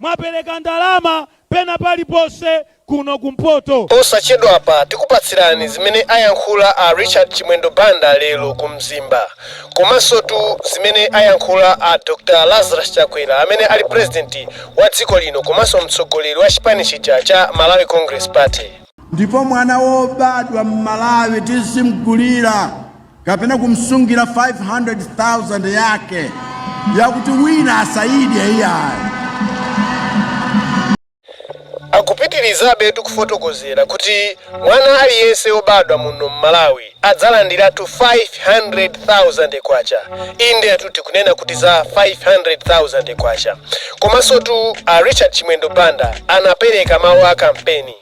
Mwapereka ndalama pena paliponse kuno kumpoto. Posachedwapa tikupatsirani zimene ayankhula a Richard Chimwendo Banda lero ku Mzimba komansotu zimene ayankhula a Dr Lazarus Chakwera amene ali president wa dziko lino komanso mtsogoleri wa chipani chija cha Malawi Congress Party. Ndipo mwana wobadwa m'Malawi tizimgulira kapena kumsungira 500,000 yake yakuti wina asayidye iyayi. Akupitirizabetu kufotokozera kuti mwana aliyense wobadwa muno m'Malawi adzalandiratu 500,000 kwacha. Indetu tikunena kuti za 500,000 kwacha. Komansotu a Richard Chimwendo Banda anapereka mawu a kampeni.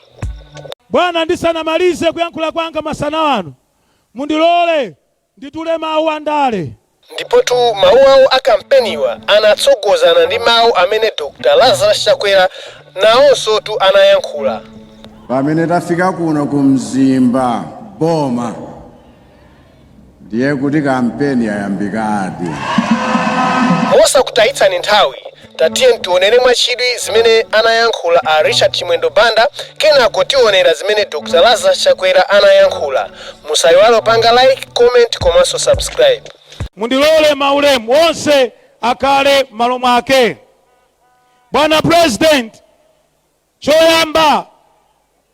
Bwana, ndisanamalize kuyankhula kwanga masana ano, mundilole nditule mawu andale. Ndipotu mawu awo a kampeniwa anatsogozana ndi mawu amene Dr Lazarus Chakwera nawonsotu anayankhula. Pamene tafika kuno ku Mzimba boma, ndiye kuti kampeni yayambikadi. Mosakutayitsani nthawi, tatiyeni tionere mwachidwi zimene anayankhula a Richard Chimwendo Banda, kenako tionera zimene Dr Lazarus Chakwera anayankhula. Musayiwale kupanga like, comment komanso subscribe. Mundilole maulemu onse akhale m'malo mwake. Bwana President, choyamba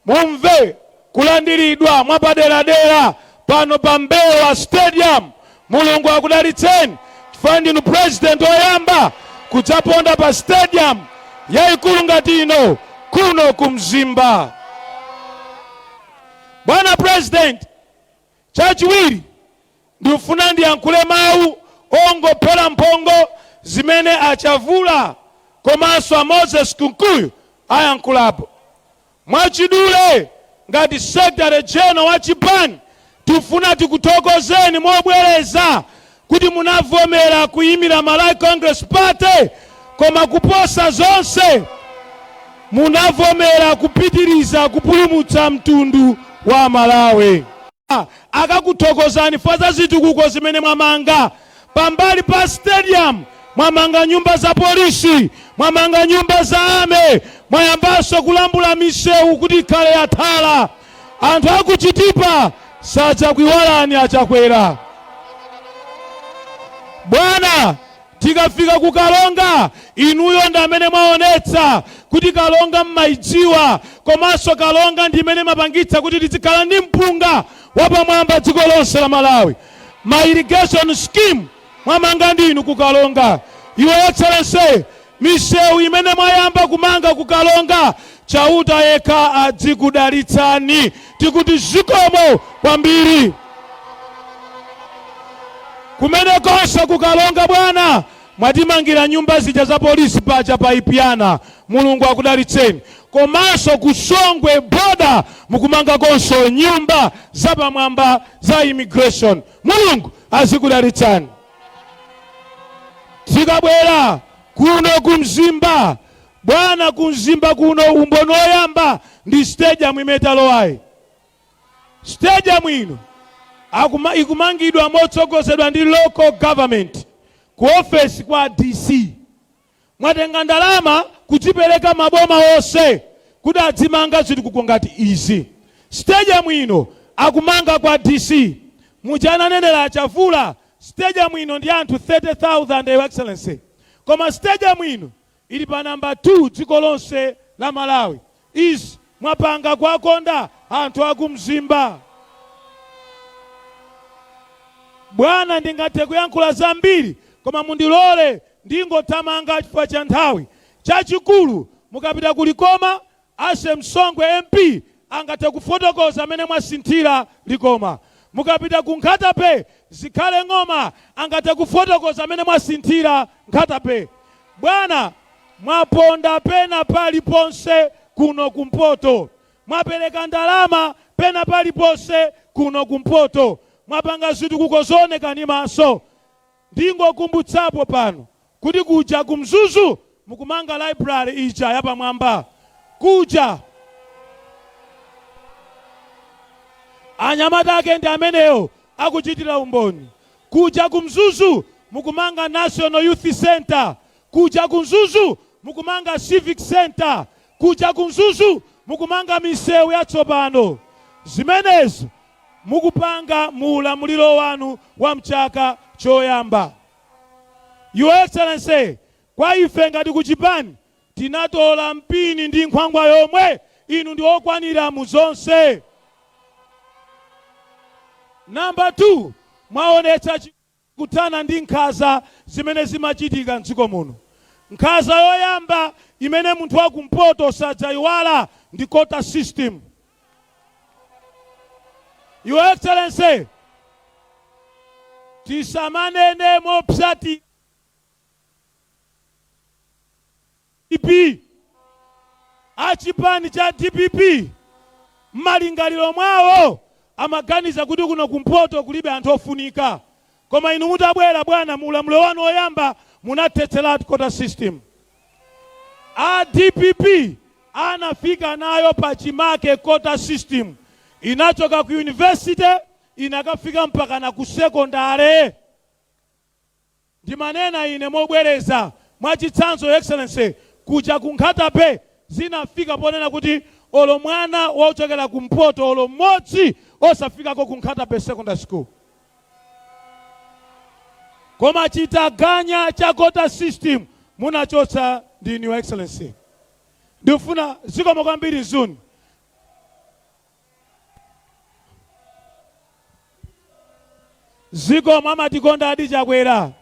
mumve kulandiridwa mwapaderadera pano pa Mbewa Stadium. Mulungu akudalitseni chifukwa ndinu president oyamba kudzaponda pa stadium yayikulu ngati ino kuno ku Mzimba. Bwana President, chachiwiri ndikufuna ndiyankhule mawu ongophera mphongo zimene a Chavula komanso a Moses Kunkuyu ayankhulapo. Mwachidule, ngati Secretary General wa chipani tifuna tikuthokozeni mobwereza kuti munavomera kuyimira Malawi Congress Party, koma kuposa zonse munavomera kupitiriza kupulumutsa mtundu wa Malawi. Akakuthokozani chifukwa za zitukuko zimene mwamanga. Pambali pa stadium mwamanga nyumba za polisi, mwamanga nyumba za army, mwayambanso kulambula misewu kuti ikhale ya thala. Anthu a ku Chitipa sadzakuiwalani a Chakwera. Bwana, tikafika ku Karonga, inuyo ndi amene mwaonetsa kuti Karonga mmaidziwa komanso Karonga ndi imene imapangitsa kuti tizikhala ndi mpunga wapamwamba dziko lonse la Malawi. Ma irrigation scheme mwamanga ndinu ku Karonga. Your Excellency, misewu imene mwayamba kumanga ku Karonga, Chauta yekha adzikudalitsani. Tikuti zikomo kwambiri. Kumenekonso ku Karonga bwana, mwatimangira nyumba zija za polisi paja pa Ipyana. Mulungu akudalitseni. Komanso ku Songwe border mukumangakonso nyumba zapamwamba za immigration. Mulungu azikudalitsani. Tikabwera kuno ku Mzimba bwana, ku Mzimba kuno umboni woyamba ndi stadium imene talowayi. Stadium ino ikumangidwa motsogozedwa ndi local government ku ofesi kwa DC. Mwatenga ndalama kudzipereka maboma onse kuti adzimanga zitukuko ngati izi. Stadium ino akumanga kwa DC. Muja ananenera a Chavula, stadium ino ndi anthu 30,000, Your Excellency. Koma stadium ino ili pa number 2 dziko lonse la Malawi. Izi mwapanga kuwakonda anthu aku Mzimba. Bwana, ndingathe kuyankhula zambiri koma mundilole ndingothamanga chifukwa cha nthawi. Chachikulu mukapita ku Likoma, Ashe Msongwe MP angathe kufotokoza mmene mwasinthira Likoma. Mukapita ku Nkhata Bay, Zikhale Ng'oma angathe kufotokoza mmene mwasinthira Nkhata Bay. Bwana, mwaponda pena paliponse kuno kumpoto. Mwapereka ndalama pena paliponse kuno kumpoto. Mwapanga zitukuko zooneka ndi maso. Ndingokumbutsapo pano kuti kuja ku Mzuzu mukumanga library ija yapamwamba kuja. Anyamata ake ndi amenewo akuchitira umboni. Kuja ku Mzuzu mukumanga National Youth Centre. Kuja ku Mzuzu mukumanga civic center, kuja ku Mzuzu mukumanga misewu yatsopano. Zimenezi mukupanga mu ulamuliro wanu wa mchaka choyamba. Your Excellency, kwa ife ngati kuchipani tinatola mpini ndi nkhwangwa yomwe, inu ndi okwanira mu zonse. Number 2, mwaonetsa kuthana ndi nkhaza zimene zimachitika mdziko muno. Nkhaza yoyamba imene munthu wa kumpoto sadzayiwala ndi quota system. Your Excellency, tisamanene mopsati achipani cha DPP m'malingaliro mwawo amaganiza kuti kuno kumpoto kulibe anthu ofunika, koma inu mutabwera bwana mu ulamuliro wanu woyamba munathetseratu quota system. A DPP anafika nayo pachimake quota system, inachoka ku university inakafika mpaka na ku sekondare. Ndimanena ine mobwereza, mwachitsanzo, Your Excellency, kuja ku Nkhata Bay zinafika ponena kuti olo mwana wochokera kumpoto olo mmodzi osafikako ku Nkhata Bay Secondary School. Koma chitaganya cha quota system munachotsa ndi Your Excellency. Ndifuna zikomo kwambiri Mzuni. Zikomo, amatikonda adi Chakwera.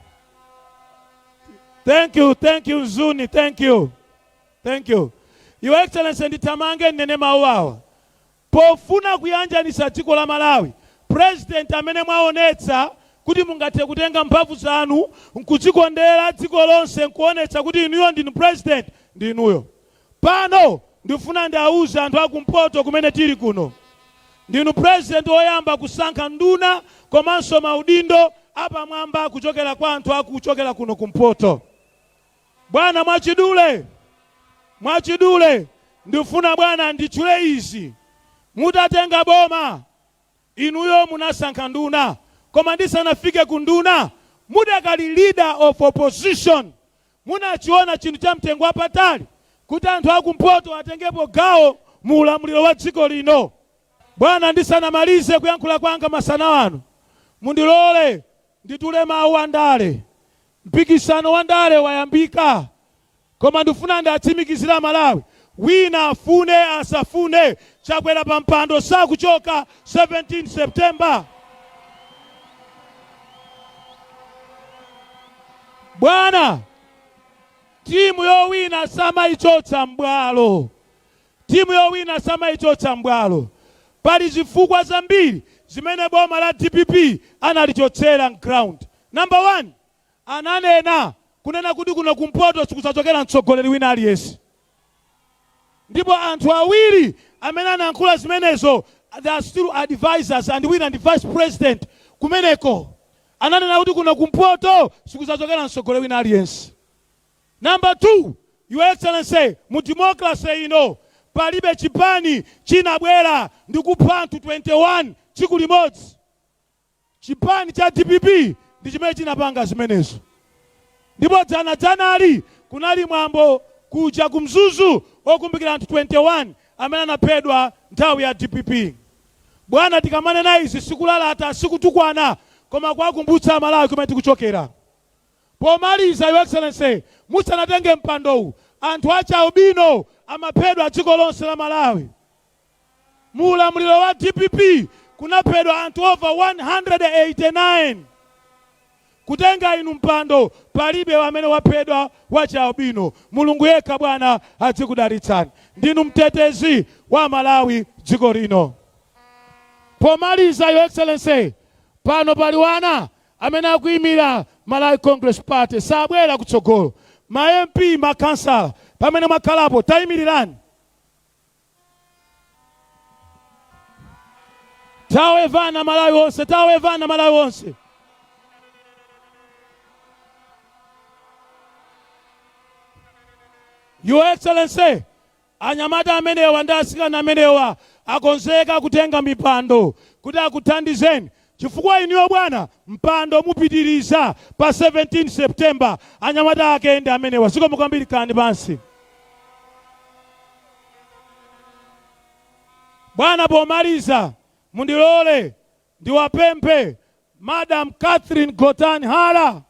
Thank you, thank you Mzuni, thank you, thank you. Your Excellency, ndithamange nnene mawu awa. Pofuna kuyanjanisa dziko la Malawi, president amene mwaonetsa kuti mungathe kutenga mphamvu zanu nkudzikondera dziko lonse nkuonetsa kuti inuyo ndinu president, ndi inuyo. Pano ndifuna ndiauze anthu akumpoto kumene tili kuno, ndinu president woyamba kusankha nduna komanso maudindo apamwamba kuchokera kwa anthu akuchokera kuno kumpoto. Bwana, mwachidule, mwachidule ndifuna bwana nditchule izi. Mutatenga boma inuyo munasankha nduna, koma ndisanafike ku nduna, mudakali leader of opposition, munachiona chinthu cha mtengo wapatali kuti anthu akumpoto atengepo gawo mu ulamuliro wa dziko lino. Bwana, ndisanamalize kuyankhula kwanga masana ano, mundilole nditule mawu a ndale. Mpikisano wa ndale wayambika, koma ndifuna ndiatsimikizira Malawi, wina afune asafune, Chakwera pa mpando sakuchoka 17 September. Bwana, timu yowina samayichotsa m'bwalo. Timu yowina samayichotsa m'bwalo. Pali zifukwa zambiri zimene boma la DPP analichotsera m'ground. Number 1, ananena kunena kuti kuno kumpoto sikudzachokera mtsogoleri wina aliyense. Ndipo anthu awiri amene anayankhula zimenezo, they are still advisors, and wina ndi vice president kumeneko, ananena kuti kuno kumpoto sikudzachokera mtsogoleri wina aliyense. Number 2, Your Excellency, mu democracy ino palibe chipani chinabwera ndi kupha anthu 21 tsiku limodzi. Chipani cha DPP ndi chimene chinapanga zimenezo. Ndipo dzanadzanali kunali mwambo kuja ku Mzuzu okumbukira anthu 21 amene anaphedwa nthawi ya DPP. Bwana, tikamanena izi sikulalata, sikutukwana, koma kuwakumbutsa Amalawi kumene tikuchokera. Pomaliza, Your Excellency, musanatenge mpandowu, anthu achi albino amaphedwa dziko lonse la Malawi. Mu ulamuliro wa DPP kunaphedwa anthu over 189. Kutenga inu mpando palibe amene waphedwa wa chialbino. Mulungu yekha bwana adzikudalitsani. Ndinu mtetezi wa Malawi dziko lino. Pomaliza, Your Excellency, pano pali wana amene akuyimira Malawi Congress Party sabwera kutsogolo. Ma MP, makhansala, pamene mwakhalapo tayimirirani. Tawevana Malawi onse, tawevana Malawi onse. Your Excellency, anyamata amenewa ndi asikana amenewa akonzeka kutenga mipando kuti akuthandizeni. Chifukwa inuyo bwana, mpando mupitiriza pa 17 September. Anyamata ake ndi amenewa. Zikomo kwambiri, khalani pansi. Bwana, pomaliza mundilole ndiwapemphe Madam Catherine Gotani Hara,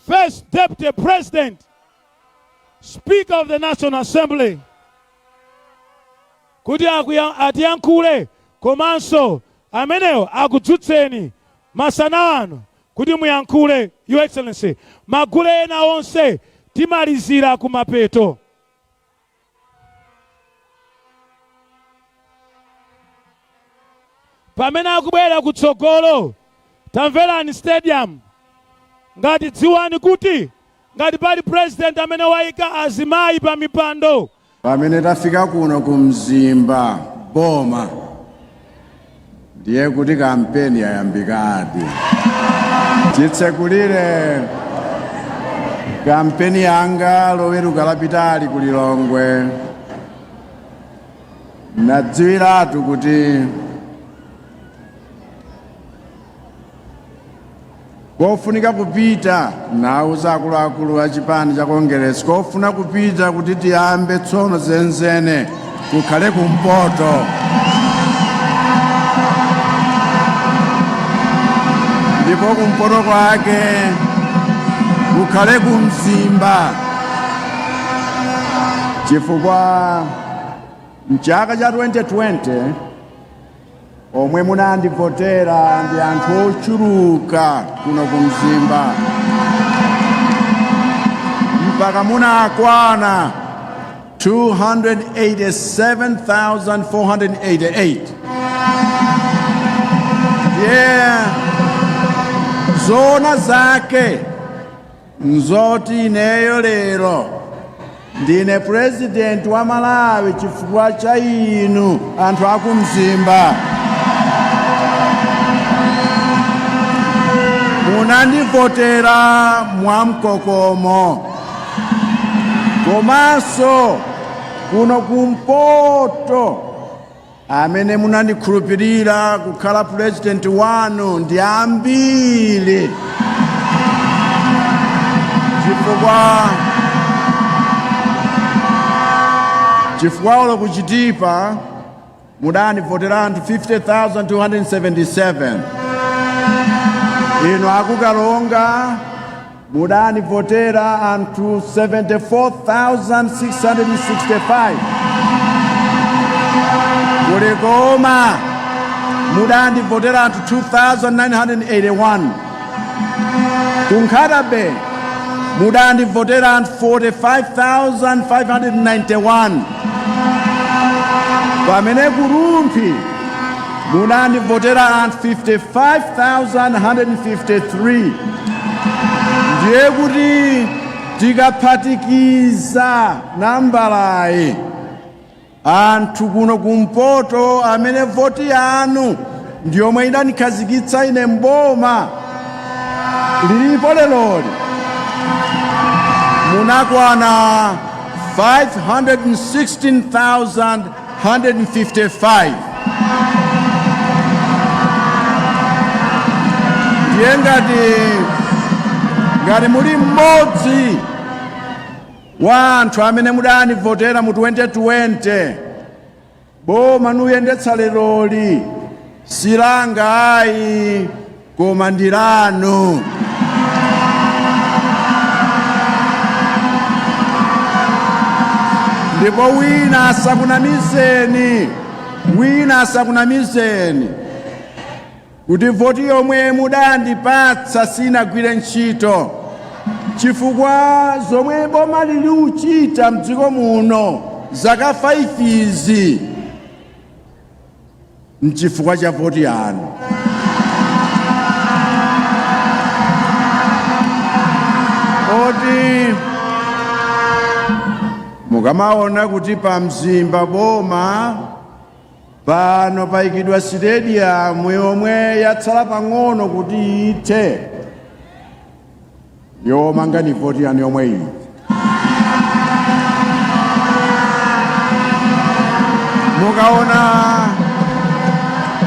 First Deputy President, Speaker of the National Assembly, kuti atiyankhule, komanso amenewo akudzutseni masana ano kuti muyankhule. Your Excellency, magule ena onse timalizira kumapeto. Pamene akubwera kutsogolo, tamverani stadium, ngati dziwani kuti ngati pali president amene wayika azimayi pa mipando. Pamene tafika kuno ku Mzimba boma, ndiye kuti kampeni yayambikadi. Chitsekulire kampeni yanga Loweruka lapitali ku Lilongwe, nadziwiratu kuti kofunika kupita, nauza akuluakulu a chipani cha Kongeresi, kofuna kupita kuti tiyambe tsono zenzene kukhale kumpoto. Ndipo kumpoto kwake kukhale kumzimba, chifukwa mchaka cha 2020 omwe munandivotera ndi anthu ochuluka kuno ku Mzimba, mpaka munakwana 287,488. Ndiye zoona zake nzoti ineyo lero ndine purezidenti wa Malawi chifukwa cha inu anthu akumzimba. Munandivotera mwamkokomo, komanso kuno kumpoto amene munandikhulupirira kukhala purezidenti wanu ndi ambiri, chifukwa olo kuchitipa mudandivotera anthu 50,277. Inu akukalonga mudandivotera anthu 74,665. Kulikoma mudandivotera anthu 2,981. Ku Nkhata Bay mudandivotera anthu 45,591, pamene ku Rumphi munandivotera anthu 55,153. Ndiye kuti tikaphatikiza nambalayi, anthu kuno kumpoto amene voti yanu ndi yomwe idandikhazikitsa ine mboma lilipo leroli, munakwana 516,155. Ndiye ngati muli mmodzi wa anthu amene mudanivotera mu 2020, boma nuyendetsa leroli silanga ayi, koma ndi lanu. Ndipo wina asakunamizeni, wina asakunamizeni kuti voti yomwe mudandipatsa sinagwire ntchito, chifukwa zomwe boma lili uchita mdziko muno zaka 5 izi nchifukwa cha voti yanu. Oti mukamaona kuti pa Mzimba boma pano payikidwa sitediyamu yomwe yatsala pang'ono kuti ithe, yomanga ni voti yanu yomwe iyi. Mukaona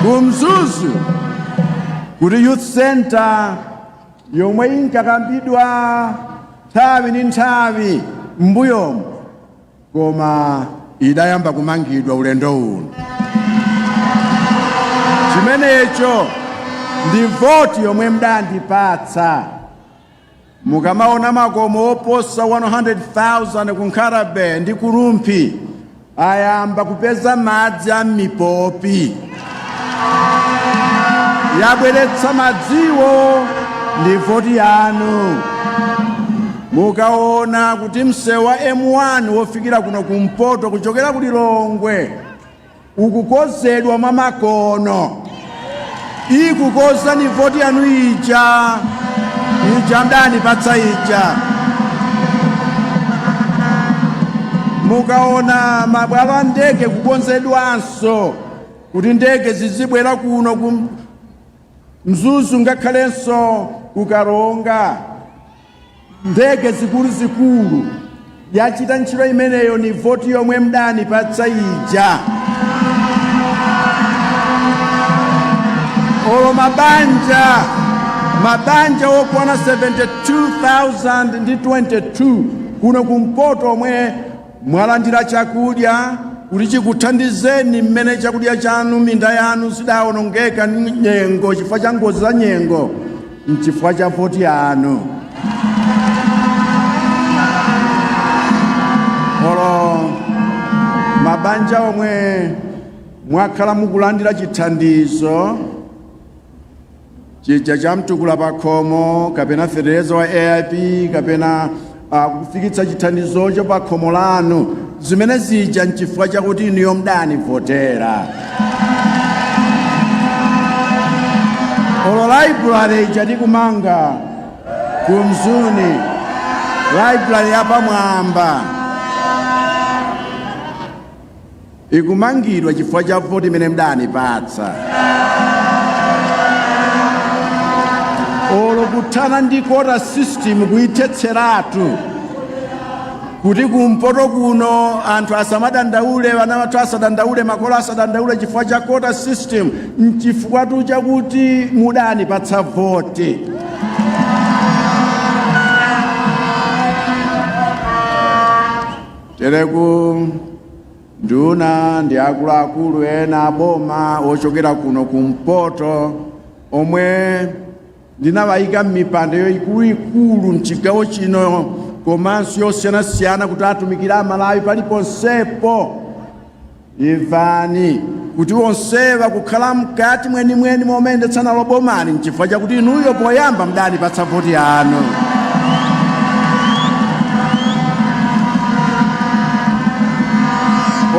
Ku Mzuzu kuti youth center yomwe inkakambidwa nthawi ndi nthawi m'mbuyomu, koma idayamba kumangidwa ulendo uno. Chimenecho ndi voti yomwe mudandipatsa. Mukamaona makomo oposa 100,000 ku Nkhata Bay ndi ku Rumphi ayamba kupeza madzi a m'mipopi, yabweretsa madziwo ndi voti yanu. Mukaona kuti msewu wa M1 wofikira kuno kumpoto kuchokera ku Lilongwe ukukozedwa mwa makono, ikukoza ni voti yanu ija, ija mdanipatsa ija. Mukaona mabwalo a ndege kukonzedwanso kuti ndege zizibwera kuno ku Mzuzu ngakhalenso ku Karonga, ndege zikuluzikulu, yachita ntchito imeneyo ni voti yomwe mdanipatsa ija. Olo mabanja okwana 72,022 kuno kumpoto omwe mwalandira chakudya kuti chikuthandizeni mmene chakudya chanu, minda yanu zidawonongeka ndi nyengo chifukwa cha ngozi za nyengo, nchifukwa cha voti yanu. Olo mabanja omwe mwakhala mukulandira chithandizo chija cha mtukula pa khomo kapena fetereza wa AIP kapena kufikitsa chithandizocho pa khomo lanu, zimene zija nchifukwa chakuti inuyo mdanivotera. Olo library ija tikumanga ku Mzuni, library yapamwamba, ikumangidwa chifukwa cha voti imene mdanipatsa. Olo kuthana ndi quota system, kuithetseratu kuti kumpoto kuno anthu asamadandaule, vana vathu asadandaule, makolo asadandaule chifukwa cha quota system, nchifukwa tu chakuti mudanipatsa voti. Tereku nduna ndi akuluakulu ena aboma ochokera kuno kumpoto omwe ndinawayika m'mipando ikuluikulu mchigawo chino komanso yosiyanasiyana kuti atumikire Amalawi paliponsepo, imvani kuti onsewa kukhala mkati mwenimweni momayendetsa nalo bomali nchifukwa chakuti inuyo poyamba mdanipatsa voti yanu.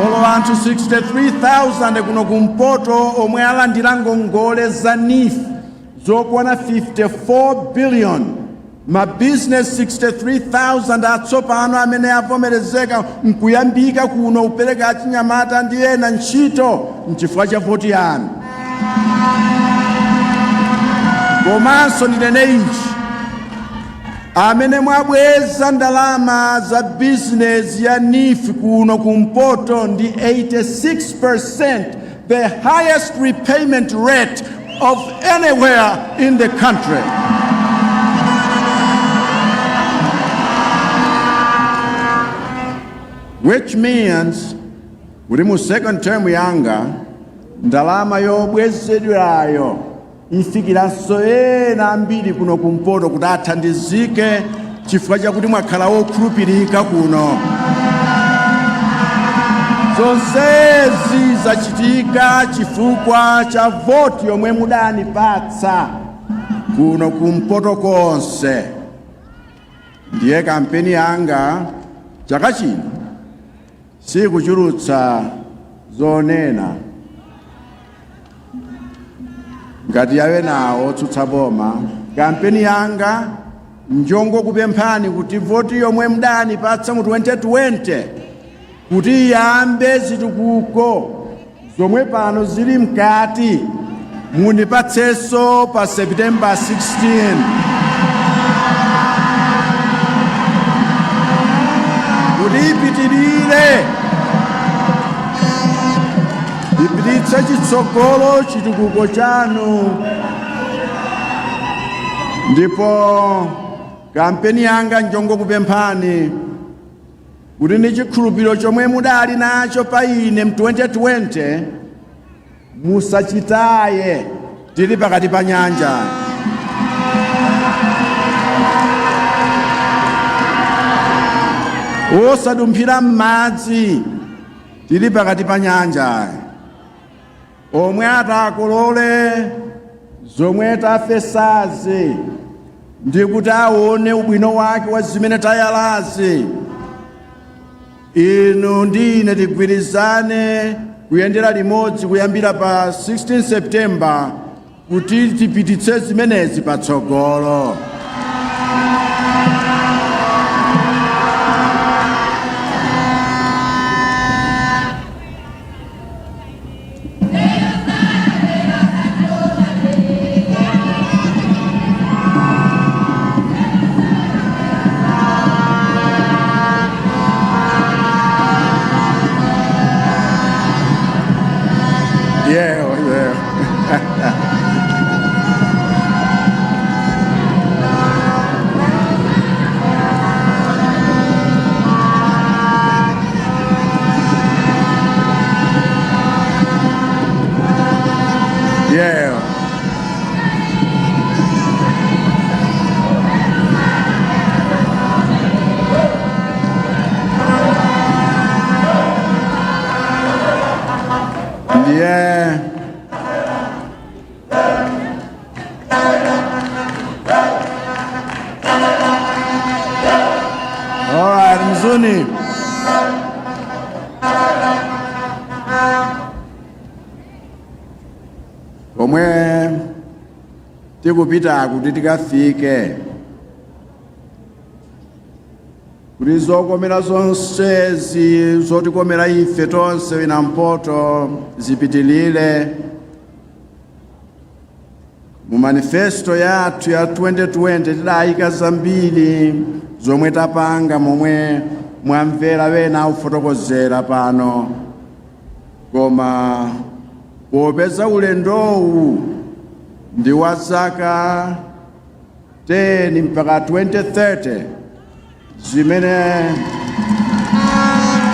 Olo anthu 63,000 kuno kumpoto omwe alandira ngongole za NEEF zokwana 54 billion, mabizinesi 63,000 atsopano amene avomerezeka nkuyambika kuno kupereka achinyamata ndi ena ntchito, nchifukwa cha voti yanu. Komanso ndinene ichi, amene mwabweza ndalama za bizinesi ya NEEF kuno kumpoto ndi 86%, the highest repayment rate of anywhere in the country. Which means kuti mu second term yanga ndalama yobwezedwerayo ifikiranso ena ambiri kuno kumpoto kuti athandizike chifukwa chakuti mwakhala wokhulupirika kuno. Zonsezi zachitika chifukwa cha voti yomwe mudanipatsa kuno kumpoto konse. Ndiye kampeni yanga chaka chino sikuchulutsa zonena ngati yawe nawo otsutsa boma. Kampeni yanga njongokupemphani kuti voti yomwe mdanipatsa mu 2020 kuti iyambe zitukuko zomwe pano zili mkati, mundipatsenso pa September 16 kuti ipitirire. Tipititse chitsogolo chitukuko chanu. Ndipo kampeni yanga njongokupemphani kuti ndi chikhulupiriro chomwe mudali nacho pa ine mu 2020 musachitaye tili pakati pa nyanja. Osadumphira m'madzi tili pakati pa nyanja. Omwe atakolole zomwe tafesazi ndi kuti aone ubwino wake wa zimene tayalazi. Inu ndi ine tigwirizane kuyendera limodzi kuyambira pa 16 September kuti tipititse zimenezi patsogolo. Yeah. Yeah. Ndiye All right, Mzuni. Komwe tikupita kuti tikafike kuti zokomera zonsezi zotikomera ife tonse wina mpoto zipitilire mu manifesto yathu ya 2020 tidayika zambiri zomwe tapanga momwe mwamvera wena akufotokozera pano, koma popeza ulendowu ndi wa zaka 10 mpaka 2030,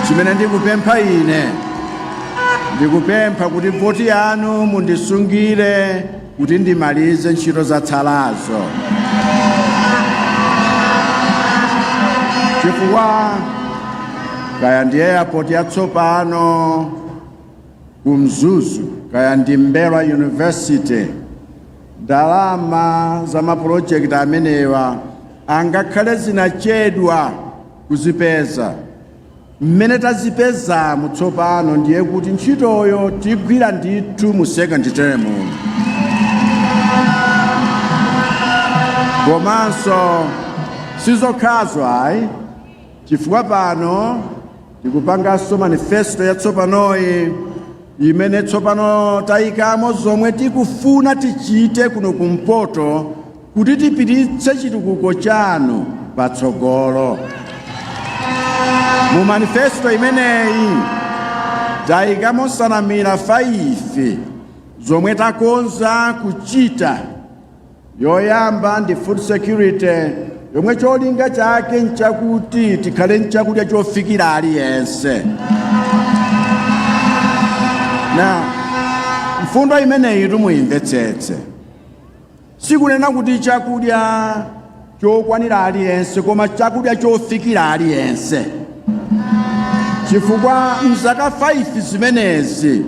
chimene ndikupempha ine, ndikupempha kuti voti yanu mundisungire kuti ndimalize ntchito zatsalazo, chifukwa kaya ndi airport yatsopano ku Mzuzu, kaya ndi M'mbelwa University, ndalama za mapulojekiti amenewa angakhale zinachedwa kuzipeza, mmene tazipezamu tsopano ndiye kuti ntchitoyo tigwira ndithu mu second term. Komanso sizokhazo ayi, chifukwa pano tikupanganso manifesto yatsopanoyi imene tsopano tayikamo zomwe tikufuna tichite kuno kumpoto kuti tipititse chitukuko chanu patsogolo. Mu manifesto imeneyi tayikamo nsanamira 5 zomwe takonza kuchita. Yoyamba ndi food security, yomwe cholinga chake nchakuti tikhale nchakudya chofikira aliyense. Na mfundo imeneyi tumuyimvetsetse, sikunena kuti chakudya chokwanira aliyense, koma chakudya chofikira aliyense, chifukwa mzaka 5 zimenezi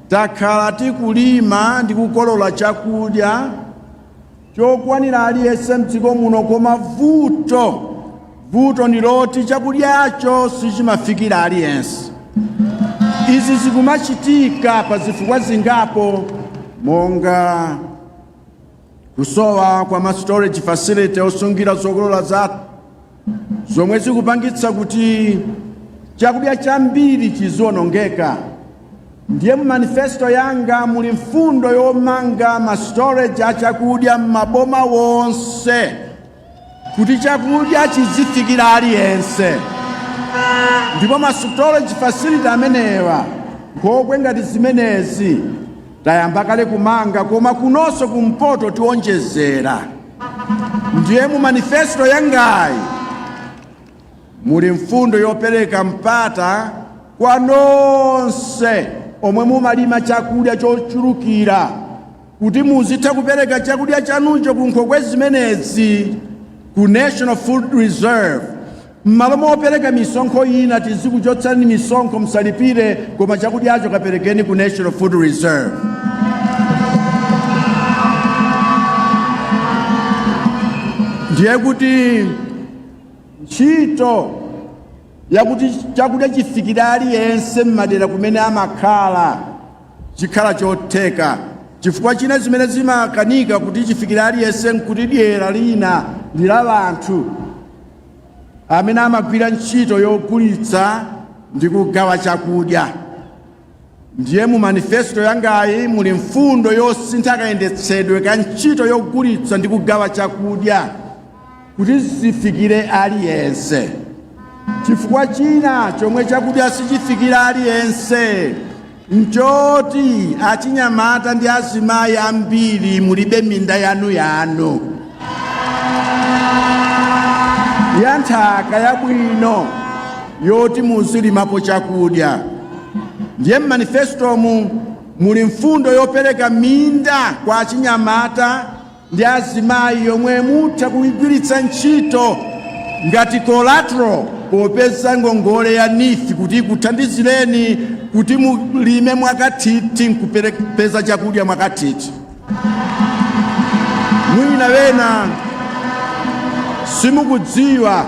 takhala tikulima ndi kukolola chakudya chokwanira aliyense mdziko muno, koma vuto ndi loti chakudyacho sichimafikira aliyense. Izi zikumachitika pa zifukwa zingapo, monga kusowa kwa ma storage facility osungira zokolola zathu, zomwe zikupangitsa kuti chakudya chambiri chizionongeka. Ndiye mu manifesto yanga muli mfundo yomanga ma storage a chakudya m'maboma wonse kuti chakudya chizifikira aliyense, ndipo ma storage facility amenewa Nkhokwe ngati zimenezi tayamba kale kumanga, koma kunonso kumpoto tionjezera. Ndiye mu manifesto yangayi muli mfundo yopereka mpata kwa nonse omwe mumalima chakudya chochulukira kuti muzitha kupereka chakudya chanucho ku nkhokwe zimenezi, ku National Food Reserve. M'malo mopereka misonkho ina, tizikuchotsani misonkho, musalipire, koma chakudyacho kaperekeni ku National Food Reserve. Ndiye kuti ntchito yakuti chakudya chifikire aliyense m'madera kumene amakhala chikhala chotheka, chifukwa china zimene zimakanika kuti chifikire aliyense nkuti dyera lina ndi la anthu amene amagwira ntchito yogulitsa ndi kugawa chakudya. Ndiye mu manifesto yangayi muli mfundo yosintha kayendetsedwe ka ntchito yogulitsa ndi kugawa chakudya kuti zifikire aliyense. Chifukwa china chomwe chakudya sichifikira aliyense nchoti achinyamata ndi azimayi ambiri mulibe minda yanu yanu ya nthaka yabwino yoti muzilimapo chakudya. Ndiye mmanifestomu muli mfundo yopereka minda kwa achinyamata ndi azimayi yomwe mutha kuigwiritsa ntchito ngati collateral popeza ngongole ya NEEF kuti ikuthandizireni kuti mulime mwakathithi nkupeza chakudya mwakathithi. Mwina wena simukudziwa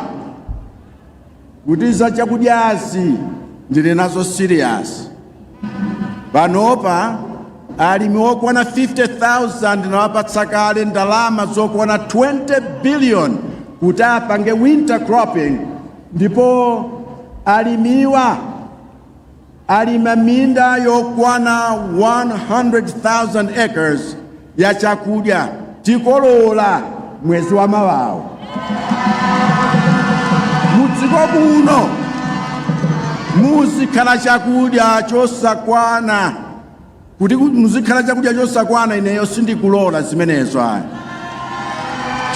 kuti za chakudyazi ndili nazo serious. Panopa alimi okwana 50,000 nawapatsa kale ndalama zokwana 20 billion kuti apange winter cropping, ndipo alimiwa alima minda yokwana 100,000 acres ya chakudya. Tikolola mwezi wa mawawo. Mudziko muno muzikhala chakudya chosakwana, kuti muzikhala chakudya chosakwana ineyo sindikulola zimenezo ayi,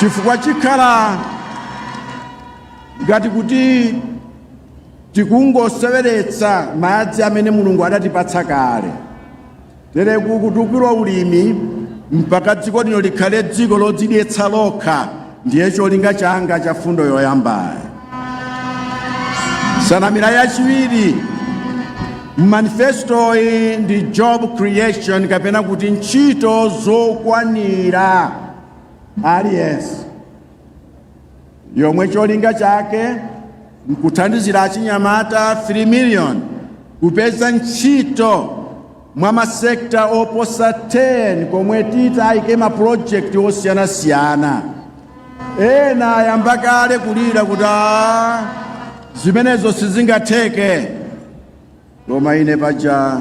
chifukwa chikhala ngati kuti tikungoseweretsa madzi amene Mulungu adatipatsa kale. Tereku kutukula ulimi mpaka dziko lino likhale dziko lodzidyetsa lokha ndiye cholinga changa cha fundo yoyambayi. Nsanamira yachiwiri mmanifestoyi ndi job creation, kapena kuti ntchito zokwanira aliyense, yomwe cholinga chake nkuthandizira achinyamata 3 million kupeza ntchito mwa masekta oposa 10 komwe titayike mapulojekiti osiyanasiyana. Ena ayamba kale kulira kuti "Ah, zimenezo sizingatheke," koma ine paja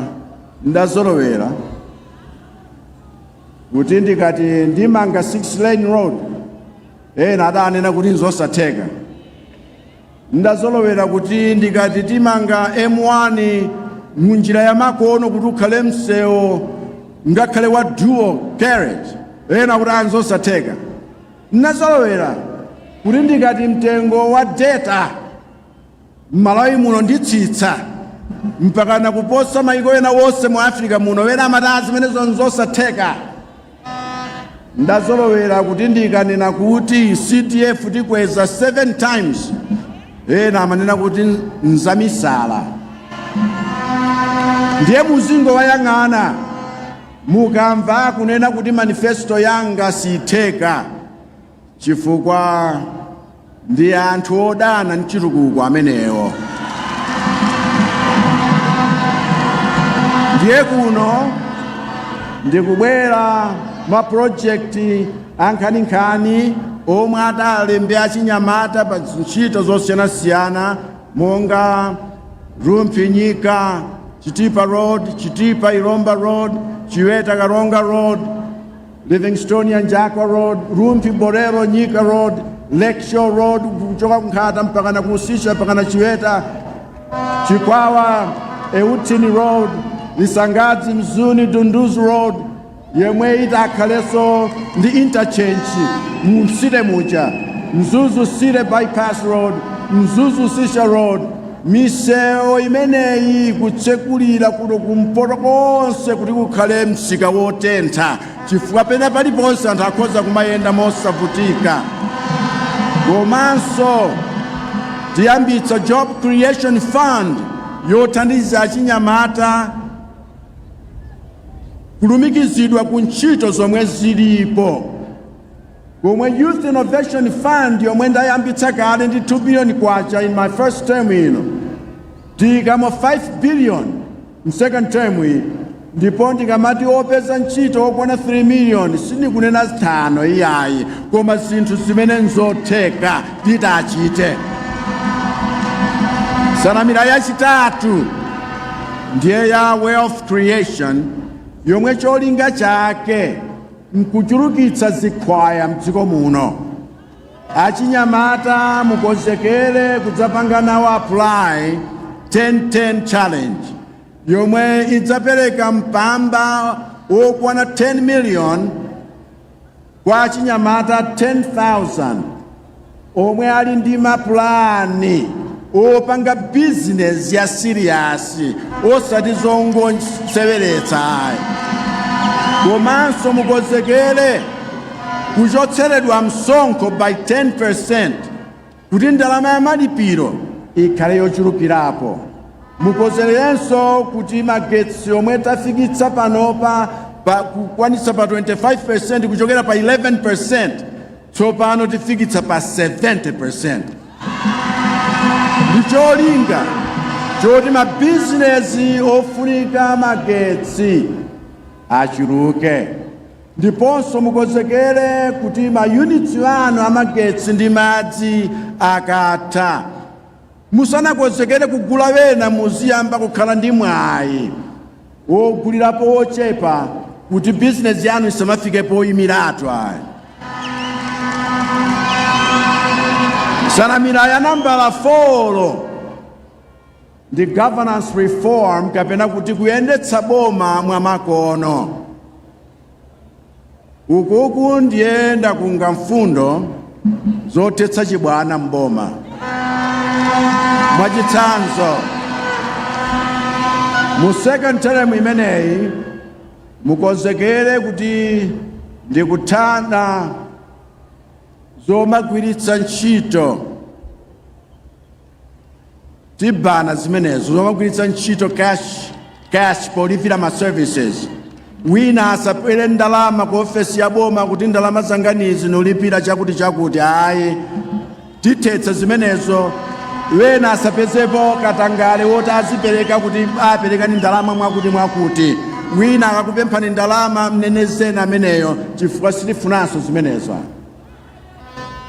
ndazolowera kuti ndikati ndimanga 6 lane road, ena adanena kuti nzosatheka. Ndazolowera kuti ndikati timanga M1 munjira ya makono kuti ukhale msewu ngakhale wa dual carriage, ena kuti anzosatheka. Ndazolowera kuti ndikati mtengo wa data m'Malawi muno nditsitsa mpakana kuposa maiko ena wonse mu Africa muno, wena amati "Ah, zimenezo nzosatheka." Ndazolowera kuti ndikanena kuti CDF tikweza 7 times, ena amanena kuti nzamisala. Ndiye muzingo wayang'ana mukamva kunena kuti manifesto yanga sitheka, chifukwa ndi anthu odana ndi chitukuko amenewo. Ndiye kuno ndikubwera mapulojekiti ankhaninkhani omwe atalembe achinyamata pa ntchito zosiyanasiyana monga Rumphi Nyika Chitipa Road, Chitipa Ilomba Road, Chiweta Karonga Road, Livingstonia Njakwa Road, Rumphi Bolero Nyika Road, Lakeshore Road kuchoka Nkhata mpaka na Kusisha mpaka na Chiweta, Chikwawa Euthini Road. Lisangadzi Mzuni Dunduzu Road yemwe itakhalenso ndi interchange mu city muja, Mzuzu City Bypass Road, Mzuzu Sisha Road. Misewu imeneyi kutsekulira kuno kumpoto konse kuti kukhale msika wotentha, chifukwa pena paliponse anthu akhoza kumayenda mosavutika. Komanso tiyambitsa Job Creation Fund yothandiza achinyamata kulumikizidwa ku ntchito zomwe zilipo, komwe Youth Innovation Fund yomwe ndayambitsa kale ndi 2 billion kwacha in my first term ino, tiyikamo 5 billion mu second term iyi. Ndipo ndikamati opeza ntchito okwana 3 million, sindikunena zithano iyayi, koma zinthu zimene nzotheka titachite. Nsanamira yachitatu ndiye ya wealth creation, yomwe cholinga chake nkuchulukitsa zikhwaya mdziko muno. Achinyamata, mukonzekere kudzapanga nawo apply 10-10 Challenge yomwe idzapereka mpamba wokwana 10 million kwa achinyamata 10,000 omwe ali ndi mapulani opanga bizinesi ya serious, osati zongoseweretsa ayi. Komanso mukonzekere kuchotseredwa msonkho by 10% kuti ndalama ya malipiro ikhale yochulukirapo. Mukonzekerenso kuti magetsi omwe tafikitsa panopa pa kukwanitsa pa 25% kuchokera pa 11%, tsopano tifikitsa pa 70%, ndi cholinga choti mabizinesi ofunika magetsi achuluke. Ndiponso mukonzekere kuti mayunitsi anu amagetsi ndi madzi akatha, musanakonzekere kugula wena, muziyamba kukhala ndi mwayi wogulirapo wochepa kuti bizinesi yanu isamafike poyimiratu ayi. Nsanamira ya nambala 4 ndi governance reform, kapena kuti kuyendetsa boma mwamakono. Ukuku ndiye ndakunga mfundo zothetsa chibwana mboma. Mwachitsanzo, mu second term imeneyi mukonzekere kuti ndikuthana zomagwiritsa ntchito, tibana zimenezo zomagwiritsa ntchito cash polipira ma services. Wina asabwere ndalama ku ofesi ya boma kuti ndalama zanganizi nolipira chakuti chakuti, ayi, tithetsa zimenezo. Wena asapezepo katangale woti azipereka kuti aperekani ndalama mwakuti mwakuti. Wina akakupemphani ndalama, mnenezeni ameneyo, chifukwa sitifunanso zimenezo.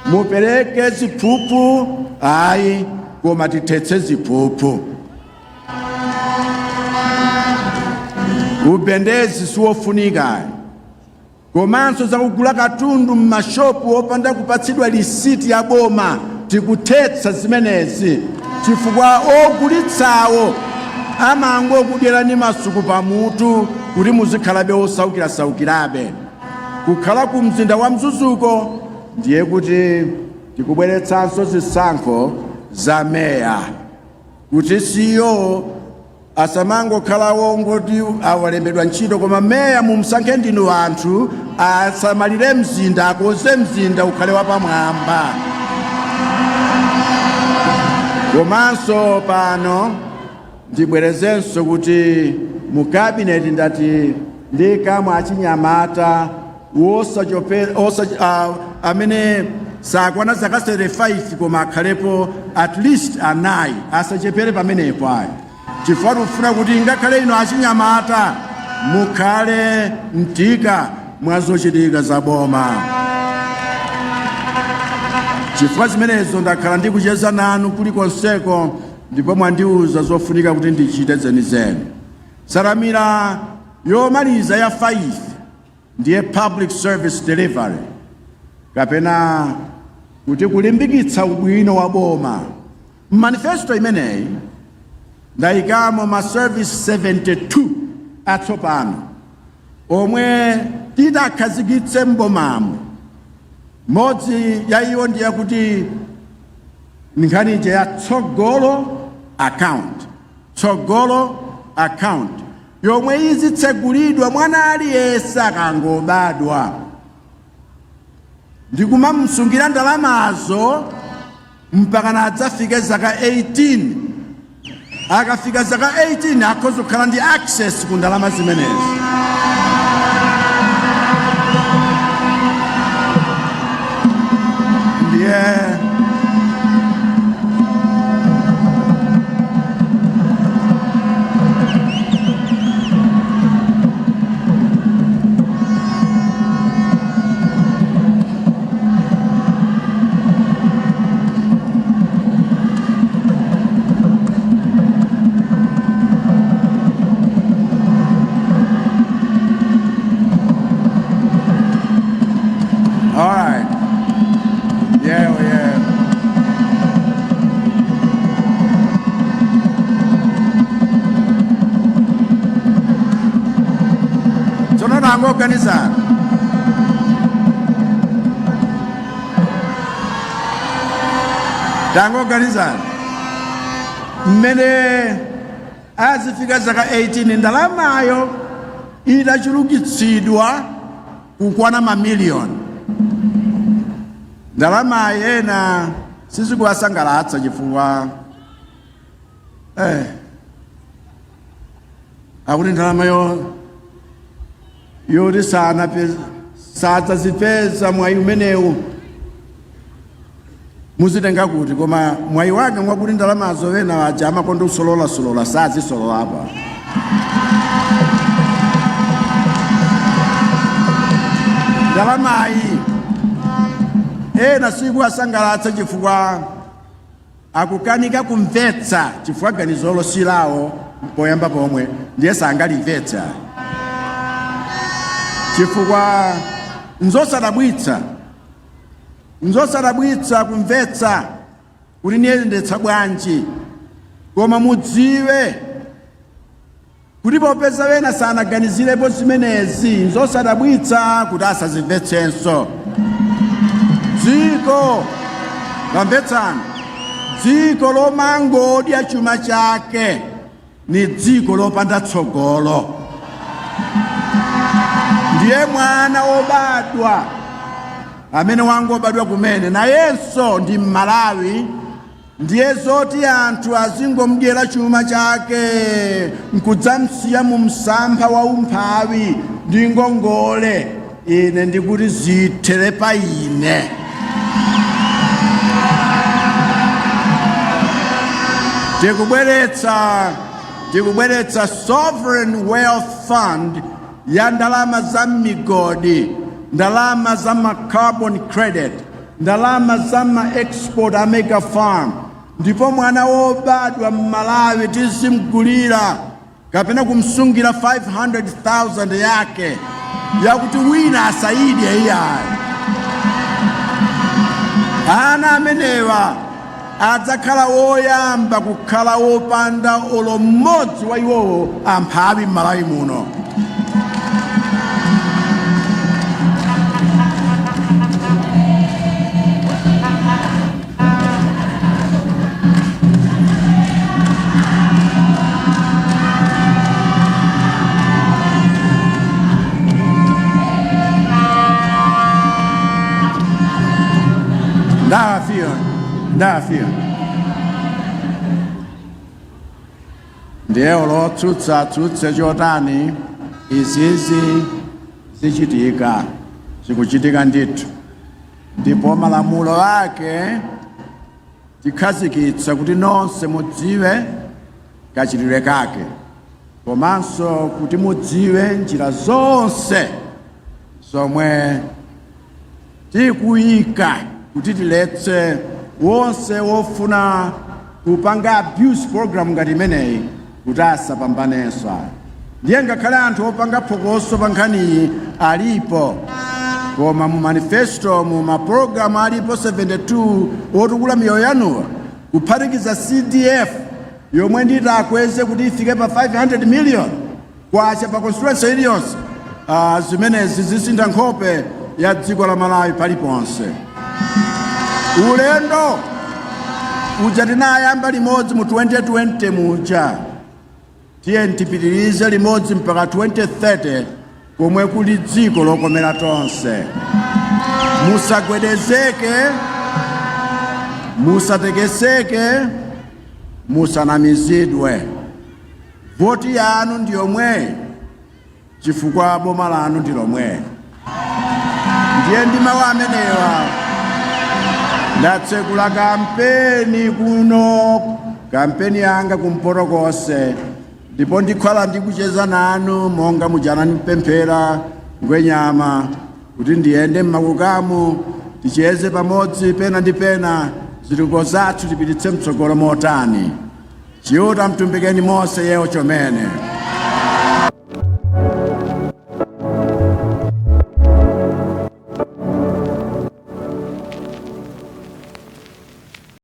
Mupereke ziphuphu, ayi, koma tithetse ziphuphu. Ubendezi siwofunika. Komanso zakugula katundu m'mashopu opanda kupatsidwa lisiti ya boma, tikuthetsa zimenezi, chifukwa ogulitsawo amangokudyerani masuku pamutu kuti muzikhalabe osaukirasaukirabe. Kukhala ku mzinda wa Mzuzuko ndiye kuti tikubweretsanso zisankho za meya, kuti CEO asamangokhala wongoti awalembedwa ntchito, koma meya mumsankhe ndinu anthu, asamalire mzinda, akonze mzinda ukhale wapamwamba. Komanso pano ndibwerezenso kuti mu kabineti ndati ndiikamo achinyamata amene sakwana zaka 35, koma akhalepo at least anayi, asachepere pamenepo ayi, chifukwa tikufuna kuti ngakhale inu achinyamata mukhale mtika mwa zochitika za boma. Chifukwa zimenezo ndakhala ndikucheza nanu kulikonseko, ndipo mwandiuza zofunika kuti ndichite zenizeni. Nsanamira yomaliza ya 5 ndiye public service delivery, kapena kuti kulimbikitsa ubwino wa boma. Manifesto imeneyi ndayikamo ma service 72. atsopano omwe titakhazikitse m'bomamo. Mmodzi ya iwo ndiye kuti nkhani ija ya Tsogolo Account, Tsogolo Account yomwe izitsegulidwa mwana aliyense akangobadwa ndikumamsungira ndalamazo mpaka adzafike zaka 18. Akafika zaka 18 akhoza kukhala ndi access ku ndalama zimenezi. Ndiye All right. Yeah. Tsono tangoganizani. Tangoganizani mmene azifika zaka 18, ndalamayo itachulukitsidwa kukwana mamiliyoni. Ndalamayi ena sizikuwasangalatsa chifukwa akuti ndalama yoti sadzazipeza, mwayi umenewu muzitenga kuti? Koma mwayi wake mwakuti ndalamazo ena aja amakonda kusololasola sazisolola apa. Ndalamayi ena sikuwasangalatsa chifukwa akukanika kumvetsa, chifukwa ganizolo si lawo poyamba pomwe, ndiye sangalimvetsa. Chifukwa nzosadabwitsa kumvetsa kuti niyendetsa bwanji. Koma mudziwe kuti popeza wena sanaganizirepo zimenezi, nzosadabwitsa kuti asazimvetsenso. Dziko, tamvetsani, dziko lomangodya chuma chake ni dziko lopanda tsogolo. Ndiye mwana wobadwa amene wangobadwa kumene nayenso ndi Mmalawi. Ndiye zoti anthu azingomdyera chuma chake nkudzamsiya mu msampha wa umphawi ndi ngongole, ine ndikuti zithere pa ine. Tikubweretsa sovereign wealth fund ya ndalama za migodi, ndalama za ma carbon credit, ndalama za ma export a mega farm. Ndipo mwana wobadwa m'Malawi tizimgulira kapena kumsungira 500,000 yake yakuti wina asayidye iyayi. Ana amenewa adzakhala woyamba kukhala wopanda olo mmodzi wa iwowo amphawi m'Malawi muno. Ndafika. Ndiye olotsutsa atsutse chotani, izizi zichitika, zikuchitika ndithu. Ndipo malamulo ake tikhazikitsa kuti nonse mudziwe kachitidwe kake, komanso kuti mudziwe njira zonse zomwe tikuyika kuti tiletse wonse wofuna kupanga abuse program ngati imeneyi kuti asapambanenso ayi. Ndiye ngakhale anthu opanga phokoso pa nkhaniyi alipo, koma mu manifesto mu mapulogalamu alipo 72 otukula miyoyo yanuwa, kuphatikiza CDF yomwe nditakweze kuti ifike pa 500 million. Kwacha pa constituency iliyonse. Zimenezi zisintha nkhope ya dziko la Malawi paliponse. Ulendo uja tinayamba limodzi mu 2020 muja, tiye tipitirize limodzi mpaka 2030, komwe kuli dziko lokomera tonse. Musagwedezeke, musatekeseke, musanamizidwe. Voti yanu ndi yomwe, chifukwa boma lanu ndi lomwe. Ndiye ndi mawu amenewa ndatsekula kampeni kuno, kampeni yanga kumpoto konse, ndipo ndikhala ndikucheza nanu monga muja anandipemphera Ngwenyama kuti ndiyende mmakukamu, ticheze pamodzi pena ndi pena, zitukuko zathu tipititse mtsogolo motani. Chiuta mtumbikeni monse yewo chomene.